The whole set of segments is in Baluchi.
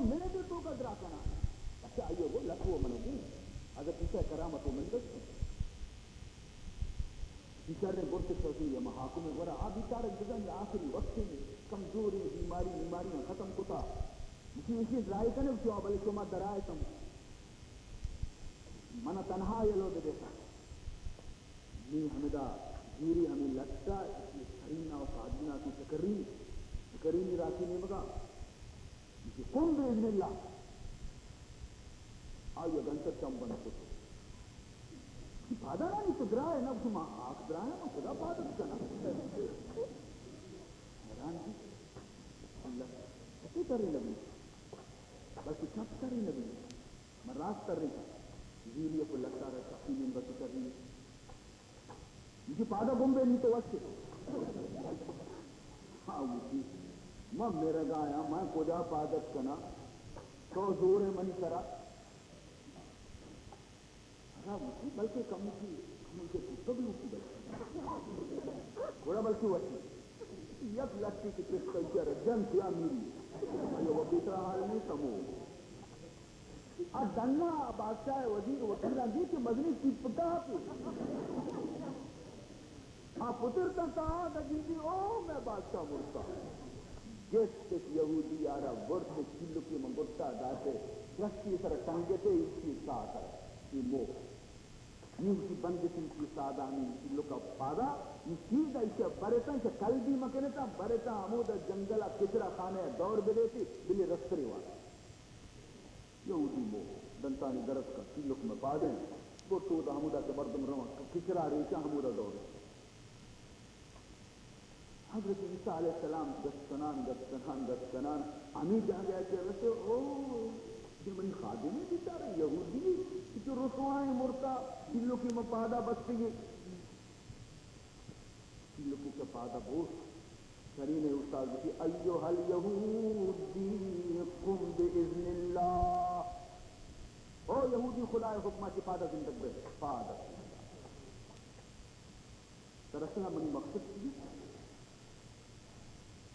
منٹ ءِ توکا درا کناں۔ اچھا، آئی ءَ گو لٹ و من گو۔ حضرت عیسیٰ کرامت و من دست۔ شریں برت شوزی ءَ ما حاکم ءِ گورا، آ بیچارہ بزاں آخری وقت ءَ کمزوریں، بیماری، بیماری ختم کتا۔ اسی، اسی ڈرائے کنے، اسی آ بلے شما درائے کم۔ من تنہا یلو بدیتا۔ نی ہمدا زیری ہمیں لٹا، اسی سرینا و سادینا تو چکری، چکری نی راتی نیمگا۔ اسی قم باذن اللہ۔ آئی گنتر چم بند کت۔ پادا نہ تو درائے، نہ ما آخ درائے، ما خدا پادت کنا۔ حیران تھی۔ اللہ، چپی ترے نبی، بلکہ چپ ترے نبی۔ من راست ترینت۔ زیری ءَ پہ لتار ءَ چپی نیمگ ءَ چہ ترینت۔ جی پادا گمبے نی تو وش۔ ہاں، گوشی، من مرگایاں، من کجا پادت کناں؟ تو زور ئے منی سرا۔ ہاں، گوشی، بلکہ کموکی، کموکی کتگ لوٹی بلکہ۔ گڑا بلکہ وشی۔ یک لٹے کہ پشت ءَ چر جنت یا میری۔ آئی ءَ وپیترا حال نہیں سمو۔ آ ڈنا بادشاہ ءِ وزیر وکیلاں دی کہ مزنیں ٹیپ ٹاپ۔ آ پترتاں تا آ دگیدی، او مئے بادشاہ مرتا۔ گشت یہودی آرا برت، چلکی من گٹا داتے، درستی سر ٹنگتے، ایشی ساتھ ہے، یہ مو۔ نی وتی بندتی، وتی سادانی، وتی لک ءَ پادا، نی سیدھا ایشی ءَ برتاں، ایشی ءَ کلبی مکنتاں، برتاں ہمودا جنگل ءَ کچرا خانہ ءَ دور بدیتی، بلے رسترے وارت۔ یہودی مو دنتانی درتکا، تیلک مئے پادیں، برت اودا ہمودا کہ مردم رواں، کچرا ریچاں ہمودا دور۔ حضرت عیسیٰ علیہ السلام گشت کنان، گشت کنان، گشت کنان، ہمے جاگہ ءَ کہ رسے، او، یہ منی خادمے بیچارہ یہودی، کہ چو رسوائیں مرتا، تیلکی مئے پادا بستگی۔ تیلکی چہ پادا بوشت، سرین استاد گوشی، ایھا الیہودی قم باذن اللہ۔ او یہودی، خدا ءِ حکم ءَ چہ پادا زندگ بے، پادا۔ دراصل منی مقصد چی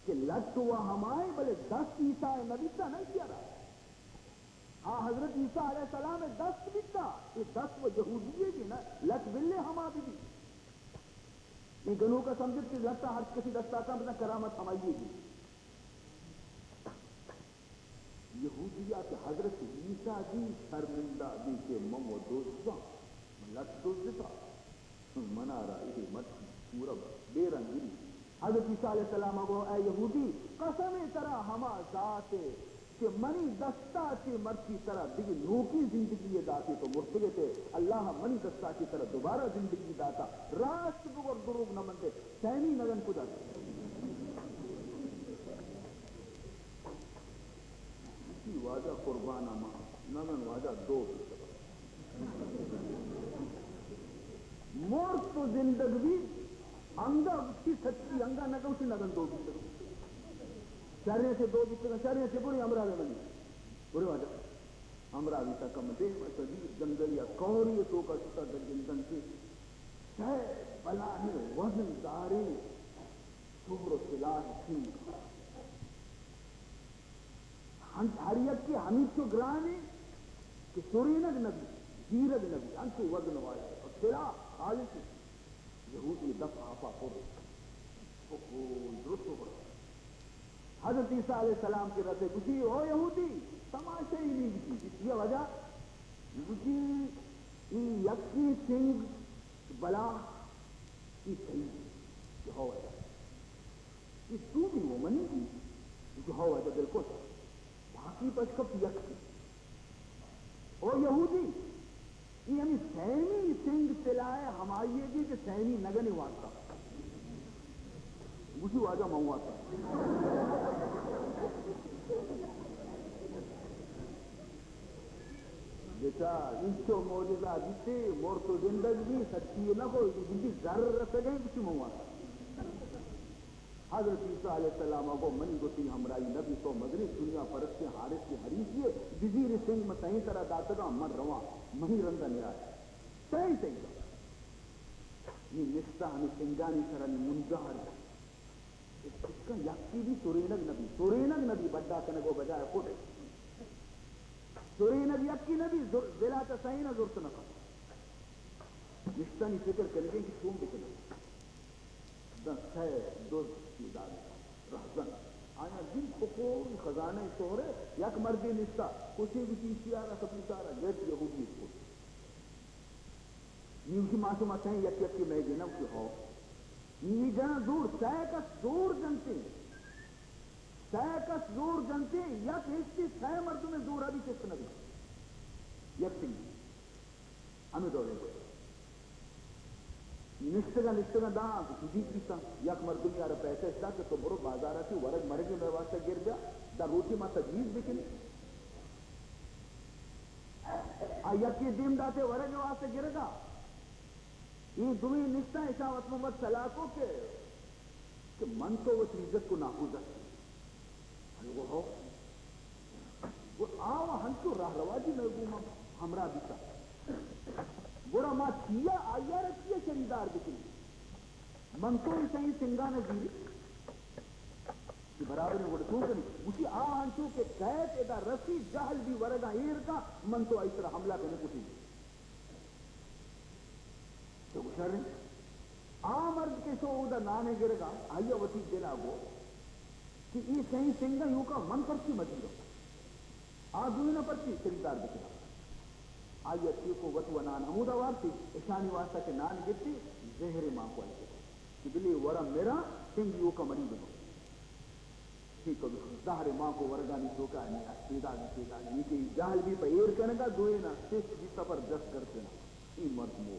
کہ لٹ و ہمائیں، بلے دست عیسیٰ ءِ نبی تا نہ چیارا۔ ہاں، حضرت عیسیٰ علیہ السلام ءِ دست بیتا، اے دست و یہودی ءِ گے نا، لٹ بلے ہما بی بی۔ اے گنوکا سمجھت کہ لٹ ہر کسی دستا کن بزاں کرامت ہمائی ءِ گے۔ یہودی ءَ کہ حضرت عیسیٰ دی، شرمندہ بی کہ من و دزاں، من لٹ دزتا، منارا اے مرچی پورا بے رنگ بی۔ حضرت عیسیٰ علیہ السلام ءَ گو، اے یہودی، قسم ترا ہما ذات ءِ کہ منی دستا چہ مرچی ترا دگہ نوکیں زندگی ءِ داتے، تو مرتگ ات ئے، اللہ ءَ منی دستا چہ ترا دوبارہ زندگی داتا، راست بگو، دروگ نہ بندے۔ سیمی نگن کجا؟ اسی واجہ قربان ما نگن، واجہ دو بیتگ۔ مرت و زندگ بی، انگا گوشتی سچی، انگا نگوشتی نگن دو بیتگ۔ شریں سے دو بیتگ، شریں سے برے ہمراہ منی۔ برے واجہ۔ ہمراہ بیتا کم دیم ءَ شدید جنگلی ءَ کوری ءِ توکا شتا، در گندن سے سئے بلاہیں وزن داریں سہر و سلاہ سنگ۔ ہنچ ہر یکے ہمیچو گران انت کہ سرینگ نبی، زیرگ نبی، انچو وزن والا و سلاہ خالص انت۔ یہودی دپ آپا پر۔ اوہو، درست و برابر۔ حضرت عیسیٰ علیہ السلام کہ رسے گوشی، او یہودی، تماشائی نی گوشی، گوشی، وجہ؟ گوشی، ای یکی سنگ بلا، ای صحیح، کہ ہو وجہ۔ ای دومی و منی بی، کہ ہو وجہ بالکل۔ باقی پشکپت یک بی۔ او یہودی، ای ہمیں سیمی سنگ تلائے ہمائی گی کہ سیمی نگنی واسطہ۔ گوشی واجہ من واسطہ۔ بچار، انچو معجزہ بیتے، مرت و زندگ بی، سچی نہ کو، گندی زر رسگیں، گوشی من واسطہ۔ حضرت عیسیٰ علیہ السلام ءَ گو، منی گو تئی ہمراہی نبی، تو مزنیں دنیا پرستیں حارث ءِ حریفی ئے، بزیر سنگ من تئیں سرا داتگاں، من رواں، منی رندا نیائے۔ تئیں سنگا۔ نی نشتہ ہمے سنگانی سرا نی منجار۔ اشکا یکی بی سرینگ نبی، سرینگ نبی، بڈا کنگ و بجائے خود۔ چرے نبی، یکی نبی، زر-، دلا چہ سئینا زرت نہ کنت۔ نشتانی فکر کنگیں کہ چون بکناں۔ داں سئے دز چی دارگ رہزن۔ آیاں دیم کھوکو خزانہ شہرے، یک مردے نشتا، کشے گوشی ایشی آرا سپوتارا گرد یہودی کت۔ نی گوشی ما شما سئیں یک یکی مئے گنداں؟ گوشی ہو۔ نی جناں زور، سئے کس زور جنتے۔ سئے کس زور جنتے، یک ہستی سئے مردم زورا بھی چست نبی۔ یک سنگی۔ ہمے دور ء نشتگاں، نشتگاں داں شدیگ بیتاں۔ یک مردمے آرا پیسہ اش دات کہ تو برو بازارا چی ورگ مرگے مئے واسطہ گر بیا، داں روچے ما تجویز بکنیں۔ آ یکے دیم داتے ورگ واسطہ گرگا، اے دوئیں نشتاں، اشاں وت مہ وت سلاہ کو کہ کہ من تو وتی عزت کو ناکوزت۔ من گو ہو۔ گو آ و ہنچو راہ رواجی مئے گوما ہمراہ بیتا۔ گڑا ما چیا آئی ء را چیا شریدار بکنیں؟ من تو اے سئیں سنگان ء زیری کہ برابر گڑا چون کنی؟ گوشی آ ہنچو کہ کئیت ادا رسی جہل بی ورگا ایر کا، من تو آئی سرا حملہ کنیں کشیں۔ تو گوشارے، آ مرد کہ شو اودا نانے گرگا، آئی ء وتی دل ء گو کہ اے سئیں سنگ ء ایوکا من پرچی مزیروں؟ آ دوئیناں پرچی شریدار بکناں؟ آئی ء چیکو وت و نان ہمودا وارتی، اشانی واسطہ کہ نان گپتی، زہرے مان کو آئی کہ بلے ورا مرا سنگ ایوکا منی ببو۔ ٹھیک ہے، زہر ماں کو ورگانی توکا نی پیداگ، پیداگ نی کہ جہل بی پہ ایر کنگا دوئینا، سست بی سفر دست کرتنا۔ ای مرد مو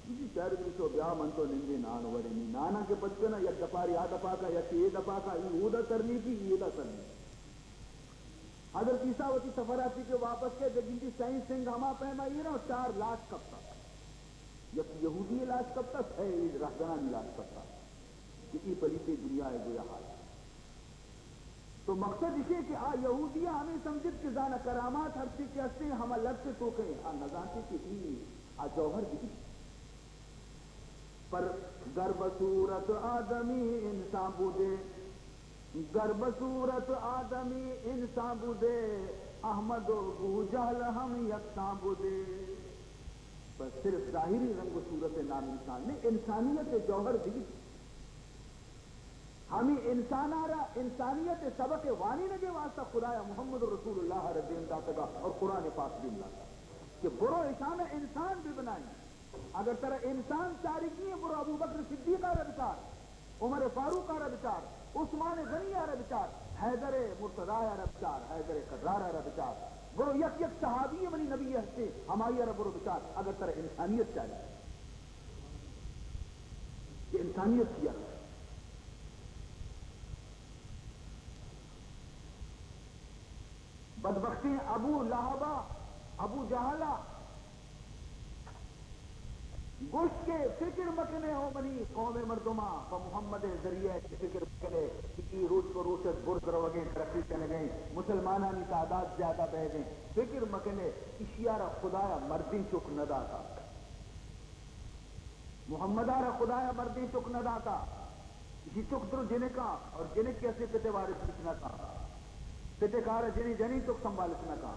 جی شہر بی تو بیا من تو نندے نان ورے نی۔ نانا کہ پچ کنا، یک دپاری آ دپا کا، یک اے دپا کا، ای اودا سر نی کی، ای ادا سر نی۔ حضرت عیسیٰ وتی سفراتی کہ واپس کے دگنجی سائیں سنگ ہما پیما ایرا چار لاش کپتا۔ یک یہودی لاش کپتا، سئے رہزنانی لاش کپتا۔ کہ ای پلیتے دنیا ء گویا حال۔ تو مقصد اشے کہ آ یہودی ء ہمے سمجھت کہ زاناں کرامات ہرچی کہ ہستیں ہما لٹ ء توک ء، آ نزانتے کہ ای آ جوہر بگی۔ پر گر بصورت آدمی انسان بودے، گر بصورت آدمی انسان بودے، احمد و بوجہل ہم یکساں بودے۔ پر صرف ظاہری رنگ و صورت نام انسان نے، انسانیت جوہر بگی۔ ہمے انسان ء را انسانیت ء سبق ء وانینگ ء واسطہ خدایا محمد رسول اللہ ء را دیم داتگ ء اور قرآن پاک دیم داتگ کہ برو اشان ء انسان بہ بنائیں۔ اگر ترا انسان چارگی ء، برو ابوبکر صدیق ء را بچار، عمر فاروق ء را بچار، عثمان غنی ء را بچار، حیدر مرتضی ء را بچار، حیدر کرار ء را بچار، برو یک یک صحابی منی نبی ہستے ہمائی ء را برو بچار، اگر ترا انسانیت چارگی کہ انسانیت چیا۔ بدبختیں ابو لہب ء، ابو جہل ء گوشت کہ فکر مکنے ہو منی قوم مردماں، پہ محمد ء ذریعہ ء فکر مکنے کہ ای روچ پہ روچ ء برز روگیں، ترقی کنگیں، مسلمانانی تعداد زیادہ بئیگیں، فکر مکنے، اشیارا خدایا مردیں چک نہ داتا۔ محمد ء را خدایا مردیں چک نہ داتا۔ ایشی چک درو جنکاں اور جنک کہ اسے پتے وارث بیت نہ کاں۔ پتے کار ء جنی جنی چک سنبھالت نہ کاں۔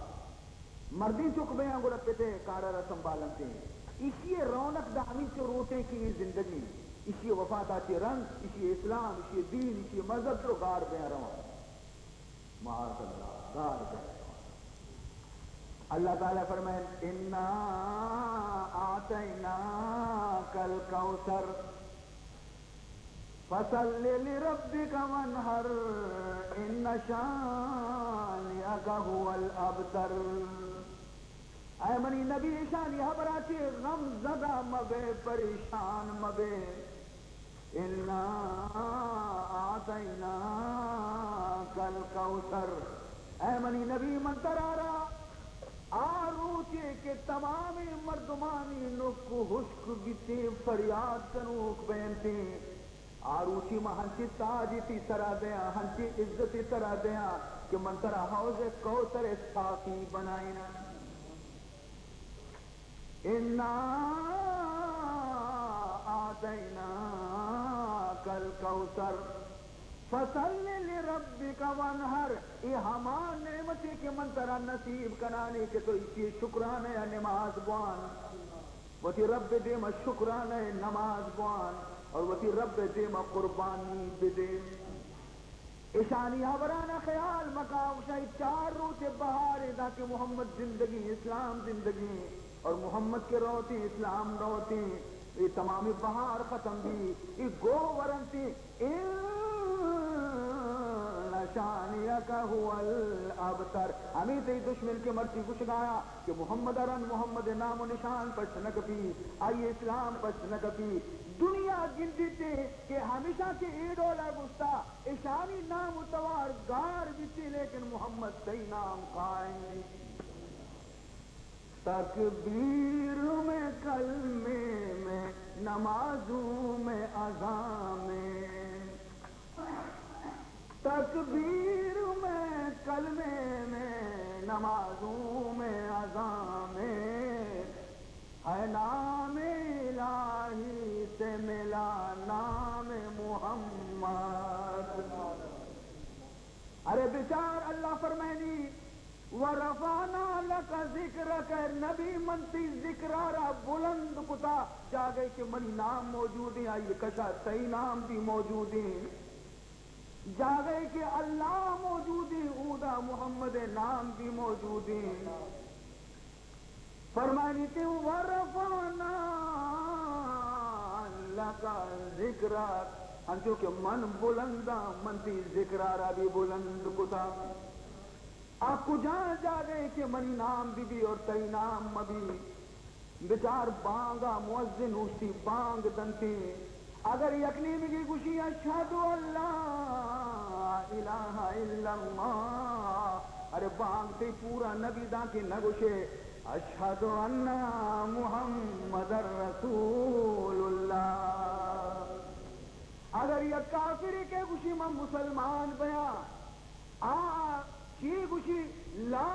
مردیں چک بیاں گڑا پتے کار ء را سنبھالنتیں۔ ایشی ء رونق دا ہمینچو روٹیں کہ اے زندگی۔ ایشی ء وفات ء چہ رند، ایشی ء اسلام، ایشی ء دین، ایشی ء مذہب درو گار بیاں رواں۔ معاذ اللہ، گار گئے۔ اللہ تعالی فرمائے، انا اعطیناک الکوثر فصل لربک وانحر ان شانئک هو الابتر۔ اے منی نبی، اشانی حبرا چے غم زدہ مبے، پریشان مبے۔ انا اعطیناک الکوثر۔ اے منی نبی، من ترا را آ روچے کہ تمامیں مردمانی نک ہشک بیتیں، فریاد کنوک بینتیں، آ روچی ما ہنچیں تاجے تی سرا دیاں، ہنچیں عزتے ترا دیاں کہ من ترا حوض کوثر ساقی بنائیناں۔ انا اعطیناک الکوثر۔ فصل لربک وانحر، اے ہما نعمتے کہ من ترا نصیب کنانی کہ تو ایشی شکرانہ ءَ نماز بوان، وتی رب ءِ دیم ءَ شکرانہ ءِ نماز بوان اور وتی رب ءِ دیم ءَ قربانی بدے۔ اشانی ہبران ءَ خیال مکا، گوشاں اے چار روچ بہارے داں کہ محمد زندگی، اسلام زندگی اور محمد کہ روتیں، اسلام روتیں، اے تمامی بہار ختم بی، اے گوہ ورنتیں۔ ان شانئک هو الابتر۔ ہمے تئی دشمن کہ مرچی گوشگایا کہ محمد ءَ رند محمد ءِ نام و نشان پشت نہ کپی، آئی اسلام پشت نہ کپی۔ دنیا گندیت کہ ہمیشاں کہ اے ڈولا گوشتا، اشانی نام و توار گار بیتی، لیکن محمد تئی نام قائم بی۔ تکبیر میں، کلمے میں، نمازوں میں، اذان میں۔ تکبیر میں، کلمے میں، نمازوں میں، اذان میں، ہے نام الٰہی سے ملا نام محمد۔ ارے بچار، اللہ فرمائنی، ورفعنا لک ذکرک، اے نبی، من تئی ذکرا را بلند کتا، جاگہے کہ منی نام موجودیں، آئی کشا تئی نام بھی موجودیں، جاگہے کہ اللہ موجودیں، اودا محمد نام بھی موجودیں۔ فرمائنی تے ورفعنا لک ذکرک، انچو کہ من بلنداں، من تئی ذکرا را بھی بلند کتا۔ آ کجا جاگہے کہ منی نام بہ بی اور تئی نام مہ بی؟ بچار، بانگا مؤذن اوشتی بانگ دنتے۔ اگر یک نیمگے گوشی، اشہد ان لا الہ الا اللہ، ارے بانگ تئی پورا نہ بی داں کہ نہ گوشے، اشہد ان محمد رسول اللہ۔ اگر یک کافرے کہ گوشی، من مسلمان بیاں، آ چی گوشی؟ لا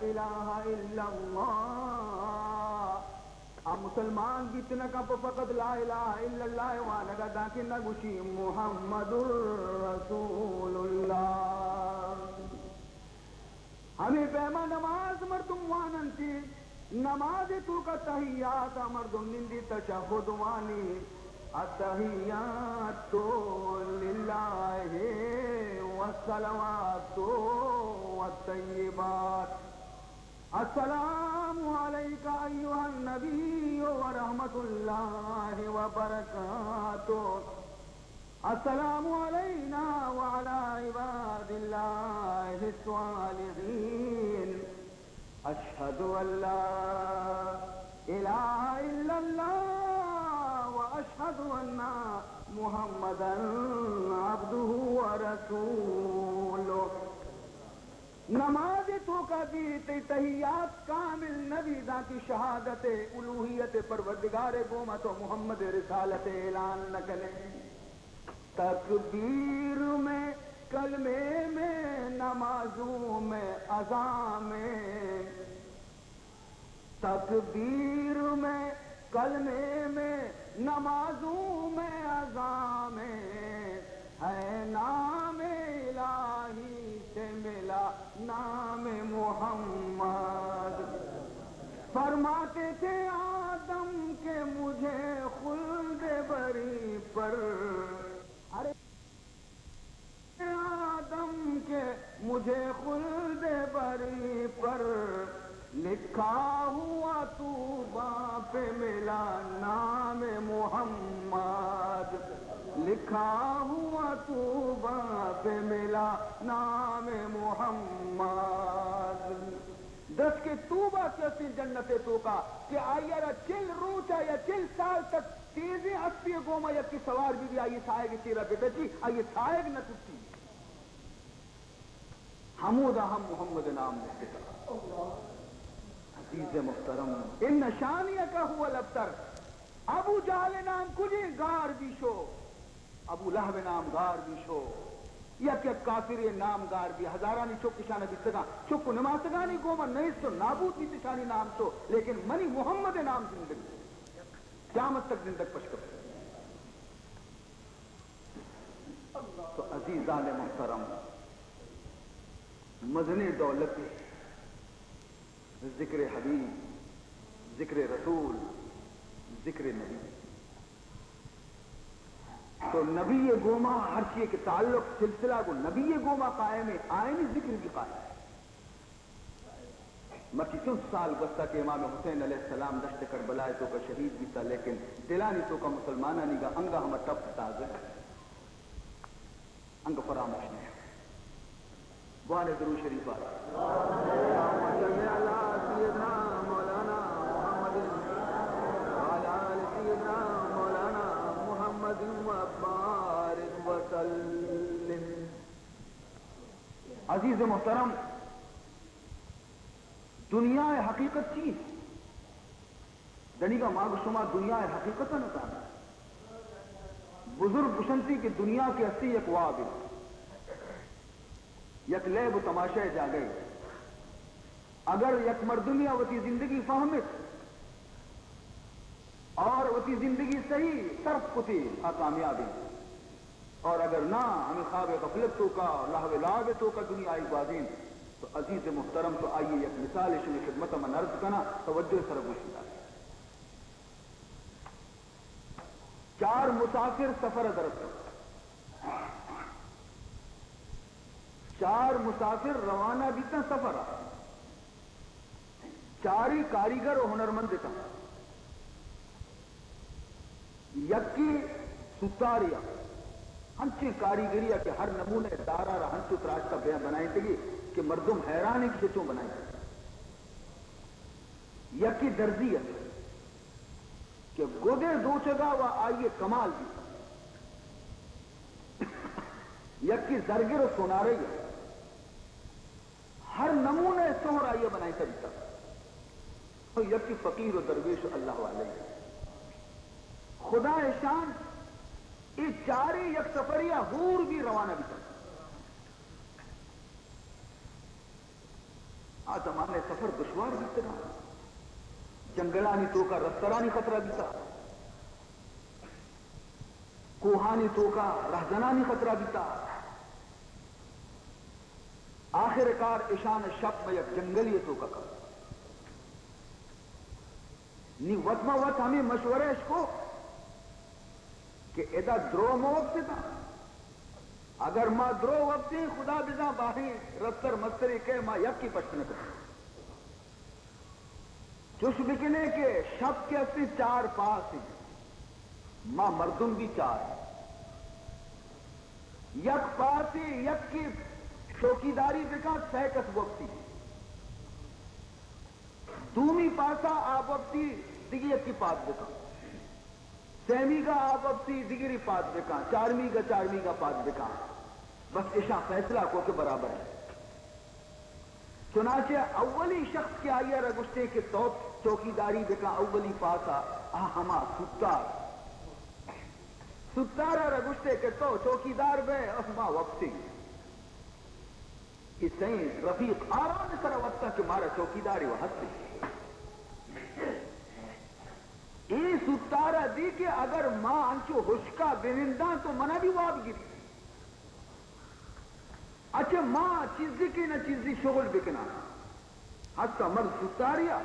الہ الا اللہ۔ آ مسلمان بیت نہ کن پہ فقط لا الہ الا اللہ وانگا، دانکہ نہ گوشی محمد رسول اللہ۔ ہمے پیما نماز مردم واننتی، نماز توکا تحیات مردم نندی، تشہد وانی، التحیات للہ والصلوات والطیبات، السلام علیک ایھا النبی ورحمۃ اللہ وبرکاتہ۔ السلام علینا وعلی عباد اللہ الصالحین۔ اشہد ان لا الہ الا اللہ و اشہد ان محمدا عبدہ و رسولہ۔ نماز توکا بھی تئی تحیات کامل نبی، دانکہ شہادت الوہیت پروردگار گوما تو محمد رسالت اعلان نہ کنے۔ تکبیر میں، کلمے میں، نمازوں میں، اذان میں، تکبیر میں، کلمے میں، نمازوں میں، اذان میں، ہے نام الٰہی سے ملا نام محمد۔ فرماتے تھے آدم کہ مجھے خلد بری پر، ارے آدم کہ مجھے خلد بری پر، لکھا ہوا طوبیٰ پہ ملا نام محمد، لکھا ہوا طوبیٰ پہ ملا نام محمد۔ درس کہ طوبیٰ کہ استیں جنت توکا، کہ آئی را چل روچا یا چل سال تک تیزیں اسپے گوما یکے سوار بہ بی، آئی ساہگ چیرا بہ تچی، آئی ساہگ نہ ترتی۔ ہمودا ہم محمد نام نبشتہ۔ عزیز محترم، ان شانئک هو الابتر۔ ابو جہل نام کجیں گار بی شو، ابو لہب نام گار بی شو، یک یک کافرے نام گار بی، ہزارانی چک اشانا بیتگاں، چک و نماسگانی گوما نیست و نابود بیت اشانی نام شو، لیکن منی محمد نام زندگ، قیامت تک زندگ پش کپت۔ عزیزان محترم، مزنیں دولتے ذکر حبیب، ذکر رسول، ذکر نبی۔ تو نبی گوما ہرچی کہ تعلق، سلسلہ گو نبی گوما قائم ہے، آئینی ذکر بھی قائم ہے۔ مرچی چنت سال گوستا کہ امام حسین علیہ السلام دشت کربلا ءِ توکا شہید بیتا، لیکن دلانی توکا مسلمانانی گا انگا ہما ٹپ تازہ، انگا فراموش نہیں۔ بوانے درود شریف آ۔ اللهم صل على سيدنا مولانا محمد وعلى آل سيدنا مولانا محمد وبارك وسلم۔ عزیز محترم، دنیا ءِ حقیقت چی انت؟ دنیگا ما گو شما دنیا ءِ حقیقت نہ زانیں۔ بزرگ گوشنتی کہ دنیا کہ ہستی یک واب انت، یک لیب و تماشا ءِ جاگہ انت۔ اگر یک مردمی وتی زندگی فہمت اور وتی زندگی صحیح صرف کتی، آ کامیاب انت۔ اور اگر نہ، ہمیں خواب غفلت توکا، لہو لعب توکا دنیا ءَ گوازین، تو عزیز محترم، تو آئیے یک مثال شمی خدمت من عرض کنا، توجہ سر گوش بدار۔ چار مسافر سفر درت، چار مسافر روانہ بیتن سفر۔ چاری کاریگر و ہنرمند اتاں۔ یکی ستارے ءَ، ہنچیں کاریگری ءَ کہ ہر نمونے دارا را ہنچو تراشتا بیاں بنائینتگی کہ مردم حیران انت کہ چون بنائینتگی۔ یکی درزی ءَ کہ گدے دوچگا و آئی کمال بیت۔ یکی زرگر و سونارے ءَ۔ ہر نمونے سہر آئی بنائینتہ بیتا۔ یکی فقیر و درویش و اللہ والے۔ خدا شان اے چارے یک سفرے ءَ ہور بی روانہ بیتا۔ آ زمانے سفر دشوار بیتگا۔ جنگلانی توکا رسترانی خطرہ بیتا۔ کوہانی توکا رہزنانی خطرہ بیتا۔ آخر کار اشان شپ مہ یک جنگلی توکا کپت۔ نی وت ما وت ہمیں مشورہ اش کو کہ ادا درو مہ وپستا۔ اگر ما درو وپسیں، خدا بزاں باہیں رستر مسترے کہ ما یکی پشت نہ کپیں۔ چوش بکنے کہ شپ کہ استی چار پاس انت، ما مردم بھی چار۔ یک پاسے یکی چوکیداری بکن، سہ کس وپسی۔ دومی پاسا آ وپسی، دگی یکی پاد بکن۔ سیمیگا آ وپسی، دگری پاد بکن۔ چارمیگا، چارمیگا پاد بکن۔ بس اشاں فیصلہ کو کہ برابر ہے۔ چنانچہ اولی شخص کہ آئی ءَ را گوشتے کہ تو چوکیداری بکن اولی پاسا، آ ہما ستار۔ ستار ءَ را گوشتے کہ تو چوکیدار بے، ما وپسیں۔ اے سئیں رفیق آرام سر وپتا کہ مارا چوکیداری و ہستے۔ اے ستار ءَ دی کہ اگر ما انچو ہشکا بننداں تو منا بھی واب گری۔ اچھا، ما چیزی کہ نہ چیزی شغل بکناں۔ ہستا مرد ستاریا،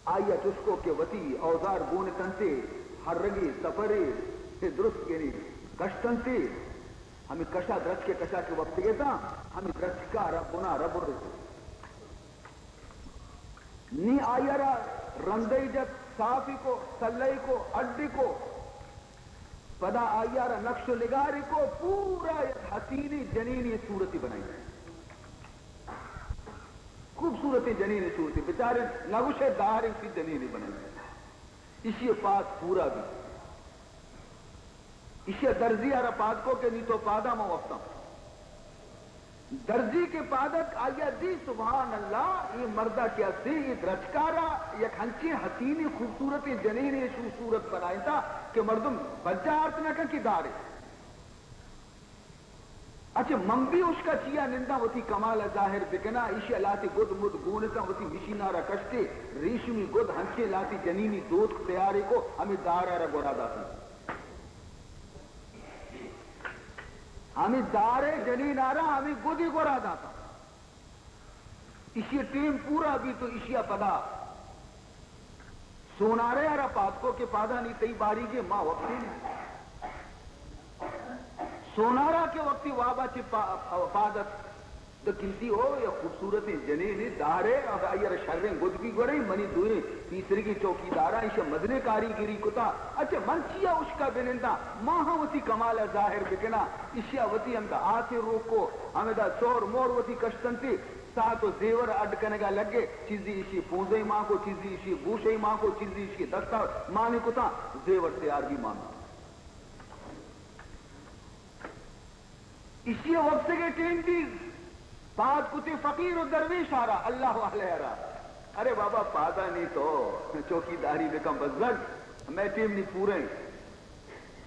آئی ءَ چشکو کہ وتی اوزار گون کنتے، ہر رگی سفرے سے درست یعنی کشتنتے، ہمیں کشا درچکے کشا کہ وپتگے تا، ہمیں درچکا را بنا را برتے۔ نی آئی ءَ را رندئی جت، صافی کو، سلئی کو، اڈی کو، پدا آئی ءَ را نقش و نگاری کو، پورا یک حسینی جنینی صورتی بنائی۔ خوبصورتی جنینی صورتی، بچارے نگوشے داری سی جنینی بنائی۔ اشی پاس پورا بھی۔ ایشی ءَ درزی ءَ را پاد کو کہ نی تو پادا من وپتاں۔ درزی کہ پادت آئی ءَ دی، سبحان اللہ، اے مردا کہ استی، اے درچکارا یک ہنچیں حسینیں خوبصورتیں جنینے شو صورت بنائینتا کہ مردم بجا آرت نہ کن کہ دارے۔ اچھا، من بھی اشکا چیا ننداں وتی کمال ءَ ظاہر بکناں، ایشی ءَ لاتی گد مد گونتاں، وتی مشینا را کشتے، ریشمی گد ہنچیں لاتی جنینی دوتک تیارے کو، ہمیں دارا را گورا داتاں۔ ہمے دار ءِ جنین ءَ را ہمے گدے گورا داتا۔ ایشی ٹیم پورا بیت و ایشی ءَ پدا سونارے ءَ را پاد کو کہ پادا نی تئی باریگے ما وپتیں۔ سونارا کہ وقتی وابا چہ پا-، پاد ات، دگندی او یا خوبصورتیں جنینے دارے، اگہ آئی ءَ را شریں گد بی گورے، منی دوئیں پیسرگیں چوکیداراں ایشی ءَ مزنیں کاریگری کتا۔ اچھا من چیا اشکا بننداں؟ ما ہم وتی کمال ءَ ظاہر بکناں۔ ایشی ءَ وتی ہمدا آسے روک کو، ہمدا سور مور وتی کشتنتی، ساعت و زیور اڈ کنگا لگے، چیزی ایشی پونزئی مان کو، چیزی ایشی گوشئی مان کو، چیزی ایشی دستا مانی کتا، زیور تیار بی مان۔ ایشی ءَ وپسگ ءِ ٹیم بیت، پاد کتے فقیر و درویش ءَ را، اللہ والے ءَ را۔ ارے بابا، پادا نی تو چوکیداری بکن بزگ، مئے ٹیم نی پوریں۔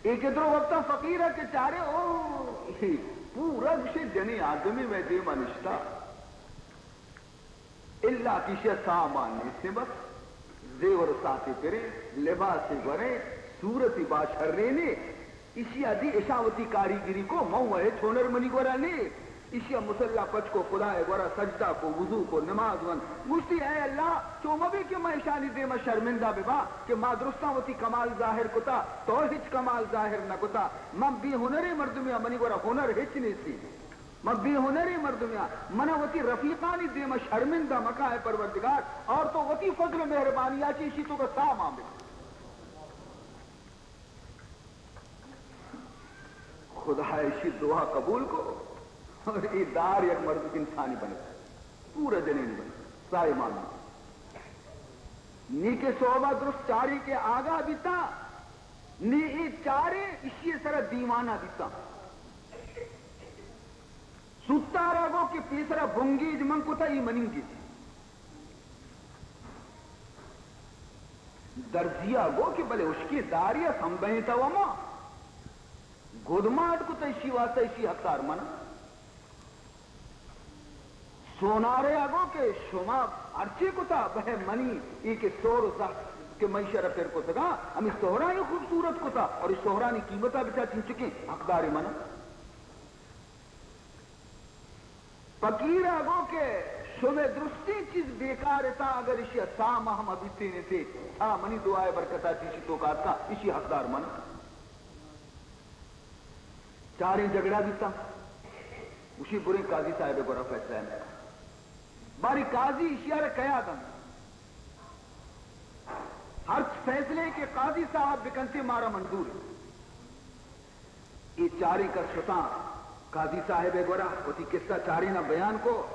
اے کہ درو وپتا فقیر ءَ کہ چارے، او، پورا گوشے جنی آدمی مئے دیما نشتا۔ الا کہ ایشی ءَ سامان نیستیں، بس زیور ساعتے پریں، لباسے گوریں، صورتی با شرینے۔ ایشی ءَ دی اشاں وتی کاریگری کو، من و ہچ ہنر منی گورا نے۔ ایشی ءَ مصلا پچ کو، خدا ءِ گورا سجدہ کو، وضو کو، نماز ونت۔ گوشتی، اے اللہ، چو مبی کہ من اشانی دیما شرمندہ بباں کہ ما درستاں وتی کمال ظاہر کتا، تو ہچ کمال ظاہر نہ کتا۔ من بے ہنریں مردمے آں، منی گورا ہنر ہچ نیستی۔ من بے ہنریں مردمے آں، منا وتی رفیقانی دیما شرمندہ مکن، اے پروردگار، اور تو وتی فضل و مہربانی ءَ چہ ایشی توکا ساہ مان بکن۔ خدا ایشی دعا قبول کو، اور اے دار یک مرد انسانی بنت، پورا جنین بنت، ساہ مان۔ نی کہ صحبا درست چاری کہ آگاہ بیتا، نی اے چاریں ایشی سرا دیوانہ بیتا۔ سوتارا گو کہ پیسرا بنگیج من کتا، ای مننگیج۔ درزیا گو کہ بلے اشکی داریا سمبہینتا و ما گدماٹ کتا، ایشی واسطہ ایشی حقدار من۔ سونارے ءَ گو کہ شما ہرچی کتا، بہ منی ای کہ سہر و زہر کہ من ایشی ءَ را پر کتگاں، ہمے سہرانی خوبصورت کتا، اور اے سہرانی قیمت ءَ بچار چنچکیں حقدارے من۔ فقیر ءَ گو کہ شمئے درستیں چیز بیکار اتاں، اگر ایشی ءَ ساہ ما ہم بیتین اتے، ساہ منی دعا ءِ برکت ءَ چہ ایشی توکا اتکاں، ایشی حقدار من۔ چاریں جھگڑا بیتا، گوشی بریں قاضی صاحب ءِ گورا فیصلہ ءَ بکن۔ باری قاضی ایشی ءَ را کیا دنت؟ ہرچ فیصلے کہ قاضی صاحب بکنتے مارا منظور انت۔ اے چاریں کس شتاں قاضی صاحب ءِ گورا، وتی قصہ چاریناں بیان کو۔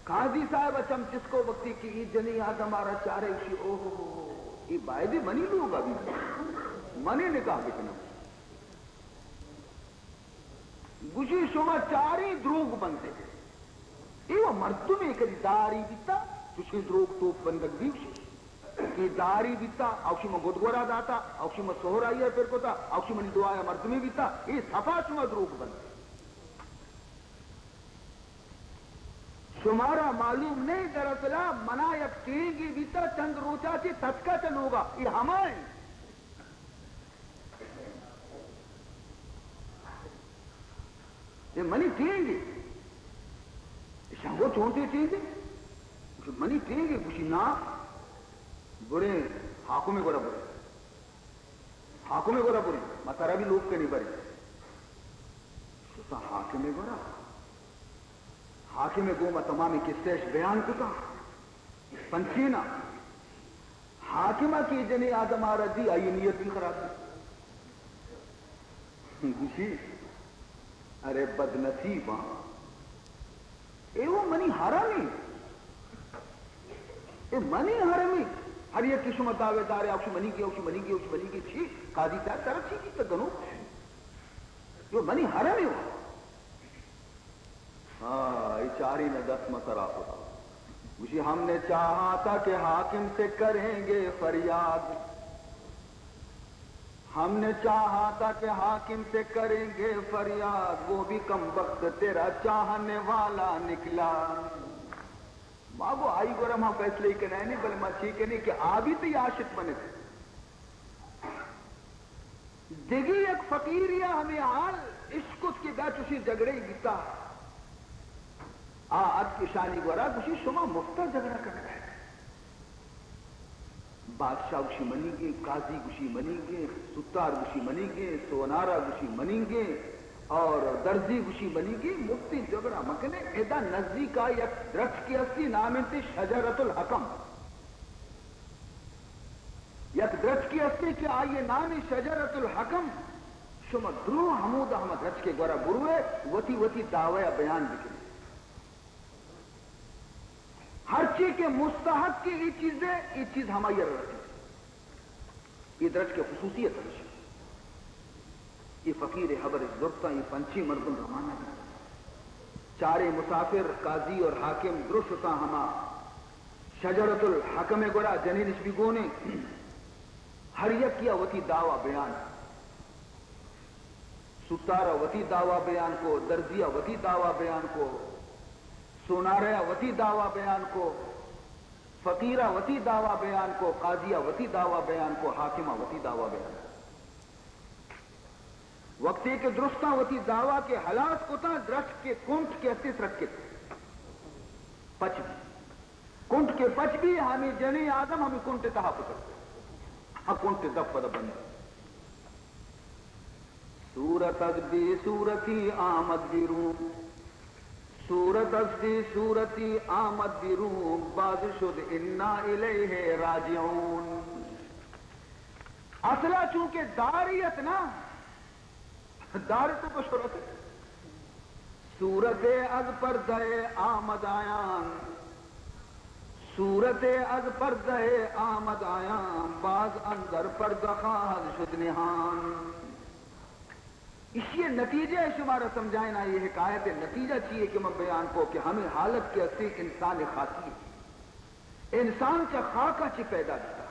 قاضی صاحب ءَ چم چست کو، وقتی کہ اے جنی آدم ءَ را چارے، گوشی، او ہو ہو ہو، اے بایدے منی لوگ ءَ بی، منی نکاح بکناں۔ گوشی، شما چاریں دروگ بندے۔ اے و مردمے کدی داری بیتا، چوشیں دروگ ٹوپ بندگ بی گوشی۔ کہ داری بیتا، آ گوشی من گد گورا داتا، آ گوشی من سہر آئی ءَ پر کتا، آ گوشی منی دعایا مردمے بیتا، اے صفا شما دروگ بندے۔ شمارا معلوم نہیں، دراصلا منا یک ٹینگے بیتا، چند روچا چہ تتکا چہ لوگا، اے ہما انت۔ اے منی ٹینگے۔ ایشاں گو چون تئی ٹینگے؟ گوشی منی ٹینگے؟ گوشی نا، بریں حاکم ءِ گورا بریں۔ حاکم ءِ گورا بریں، ما ترا بھی لوگ کنیں بریں۔ شتاں حاکم ءِ گورا۔ حاکم ءِ گوما تمامیں قصہ اش بیان کتاں۔ پنچینا حاکم ءَ کہ جنیں آدم ءَ را دی، آئی نیت بھی خراب بی۔ گوشی، ارے بدنصیباں، اے وہ منی حرمے، اے منی حرمے۔ ہر یک کہ شما دعوے دارے، آ گوشی منی گے، آ گوشی منی گے، آ گوشی منی گے، چی؟ قاضی صاحب ترا چی کیتا گنوک؟ اے منی حرمے وہ۔ ہاں، اے چاریں ءَ دست ماں سرا کت۔ گوشی، ہم نے چاہا تھا کہ حاکم سے کریں گے فریاد۔ ہم نے چاہا تھا کہ حاکم سے کریں گے فریاد، وہ بھی کم بخت تیرا چاہنے والا نکلا۔ ما گو آئی گورا ما فیصلہ کنائینی، بلے ما چی کنی کہ آ بھی تئی عاشق بنت۔ دگہ یک فقیرے ءَ ہمے حال اشکت کہ دا چو چی جھگڑے بیتا۔ آ اتک اشانی گورا گوشی، شما مفتا جھگڑا کنگا ئے۔ بادشاہ گوشی منیگیں، قاضی گوشی منیگیں، ستار گوشی منیگیں، سونارا گوشی منیگیں اور درزی گوشی منیگیں، مفتی جھگڑا مکنے۔ ادا نزیکا یک درچکے ہستی، نام انتی شجرۃ الحکم۔ یک درچکے ہستی کہ آئی نام شجرۃ الحکم۔ شما درو ہمودا ہما درچکے گورا بروے، وتی وتی دعوی بیان بکنے۔ ہرچی کہ مستحق اے چیزے، اے چیز ہمائی ء رسیت۔ اے درچک ء خصوصیت ہمیش انت۔ اے فقیر ء ہبر اش زرتاں، اے پنچیں مردم روانہ بیت۔ چاریں مسافر، قاضی اور حاکم درو شتاں ہما شجرۃ الحکم ء گورا، جنین اش بھی گون انت۔ ہر یکے ء وتی دعوی بیان۔ ستار ء وتی دعوی بیان کو، درزی ء وتی دعوی بیان کو، سونارے ء وتی دعوی بیان کو، فقیر ء وتی دعوی بیان کو، قاضی ء وتی دعوی بیان کو، حاکم ء وتی دعوی بیان کو۔ وقتی کہ درستاں وتی دعوی کہ ہلاس کتاں، درچک کہ کنٹ کہ استے ترکت، پچ بی۔ کنٹ کہ پچ بی، ہمے جنیں آدم ہمے کنٹ تہا پتر۔ ہاں، کنٹ دپ پدا بند۔ صورت از بی صورتی آمد بیرون، صورت از بی صورتی آمد بیرون، باز شد انا الیہ راجعون۔ اصلا چونکہ داری ات نا، دار تو کو شرط۔ صورت از پردہ آمد آیان، صورت از پردہ آمد آیان، باز اندر پردہ خواہد شد نهان۔ اشی نتیجہ شمارا سمجھائنا، یہ حکایت نتیجہ چیئے کہ من بیان کو کہ ہمیں حالت کے اسے انسان خاکی ہے۔ انسان چہ خاکا چی پیدا بیتا؟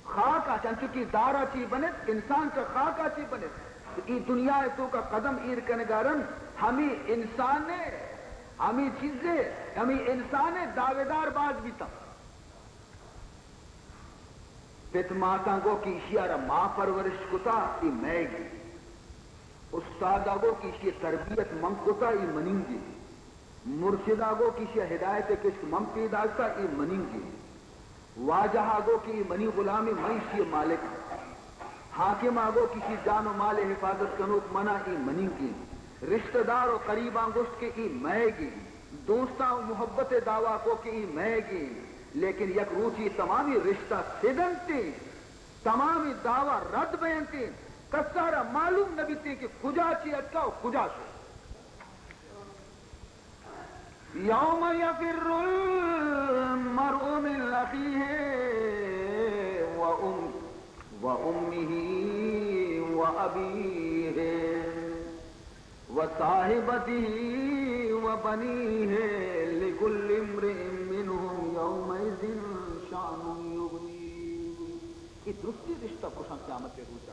خاکا چہ، انچو کہ دارا چی بنت، انسان چہ خاکا چی بنت۔ تو ای دنیا ء توکا قدم ایر کنگا رند، ہمی انسان ء، ہمی چیز ء، ہمی انسان ء دعویدار باز بیتاں۔ پت ماتاں گو کہ ایشی ء را ما پرورش کتا، ای مئیگی۔ استاد ء گو کہ ایشی ء تربیت من کتا، ای منیگی۔ مرشد ء گو کہ ایشی ء ہدایت ء کشک من پیداشتا، ای منیگی۔ واجہ ء گو کہ ای منی غلامے، من ایشی ء مالک آں۔ حاکم ء گو کہ ایشی جان و مال ء حفاظت کنوک منا، ای منیگی۔ رشتہ دار و قریباں گوشت کہ ای مئیگی۔ دوستاں و محبت ء دعوی کو کہ ای مئیگی۔ لیکن یک روچی تمامی رشتہ سدنتیں، تمامی دعوی رد بینتیں، کسارا معلوم نہ بیتیں کہ کجا چی اتکا و کجا شو۔ یوم یفر المرء من اخیہ و ام، و امہ و ابیہ و صاحبتہ و بنیہ، لکل امرئ منہم یومئذ شأن یغنیہ۔ اے درستی رشتہ کشاں قیامت روچا۔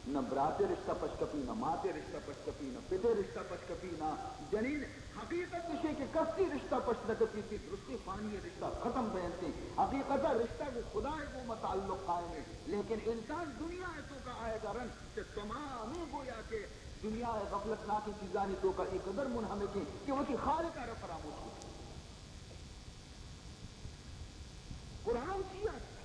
نہ برات ء رشتہ پش کپی، نہ مات ء رشتہ پش کپی، نہ پت ء رشتہ پش کپی، نہ جنین۔ حقیقت اشیں کہ کسی رشتہ پش نہ کپی، تی درستی فانی ء رشتہ ختم بینتی۔ حقیقت ء رشتہ گوں خدا ء گوما تعلق قائم ہے، لیکن انسان دنیا ء توکا آئے گا رند چہ تمامیں گویا کہ دنیا ء غفلت ناکیں چیزانی توکا ای قدر منہمکیں کہ وتی خالق ء را فراموش کت۔ قرآن چی است؟